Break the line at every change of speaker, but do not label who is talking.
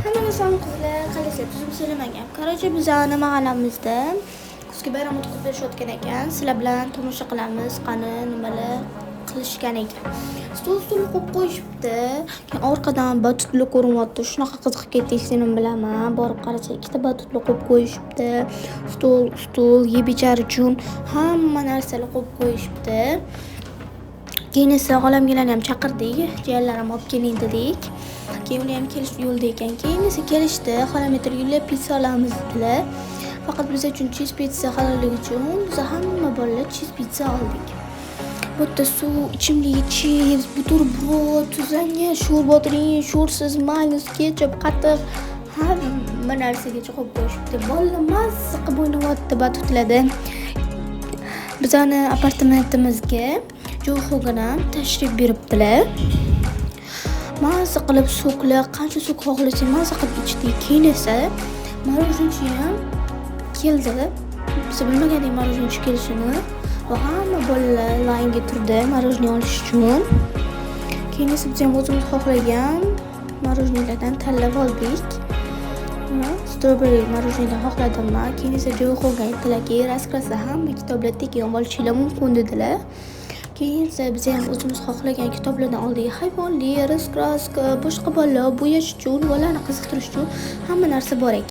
Hammaga salom, qizlar, qalaysizlar? Tuzuk so'ramagan. Короче, bizani mahallamizda kuzgi bayram o'tkazib berishayotgan ekan. Sizlar bilan tomosha qilamiz, qani nimalar qilishgan ekan. Stol stol qo'yib qo'yishibdi. Keyin orqadan batutlar ko'rinyapti. Shunaqa qiziqib ketdik senim bilaman. Borib qarasak, ikkita batutlar qo'yib qo'yishibdi. Stol, stul, yeb ichar uchun hamma narsalar qo'yib qo'yishibdi. Keyin esa xolamgilarni ham chaqirdik. Jiyanlarim olib keling dedik. Keyin ular ham kelish yo'lda ekan. Keyin esa kelishdi. Xolam aytdilar, "Yullar, pitsa olamiz" dedilar. Faqat biz uchun cheese pitsa halolligi uchun biz hamma bolalar cheese pitsa oldik. Bu yerda suv, ichimlik, chips, buterbrod, tuzlangan sho'rva o'tiring, sho'rsiz, mayonez, ketchup, qatiq, hamma narsagacha qo'yib qo'yishibdi. Bolalar mazza qilib o'ynayapti batutlarda. Bizani apartamentimizga Joe Hogan ham tashrif buyuribdilar. Mazza qilib сок lar, qancha сок xohlasang, mazza qilib ichdik. Keyin esa мороженое chi ham keldi. Biz bilmagandik мороженое chi kelishini va hamma bolalar line ga turdi мороженое olish uchun. Keyin esa biz ham o'zimiz xohlagan мороженое lardan tanlab oldik. Strawberry мороженое xohladim man. Keyin esa Joe Hogan aytdilarki, раскрас a hamma kitoblar tekin olishinglar mumkin dedilar. Keyin esa biz ham o'zimiz xohlagan kitoblardan oldik. Hayvonli, раскраска, boshqa bolalar bo'yash uchun, bolalarni qiziqtirish uchun hamma narsa bor ekan.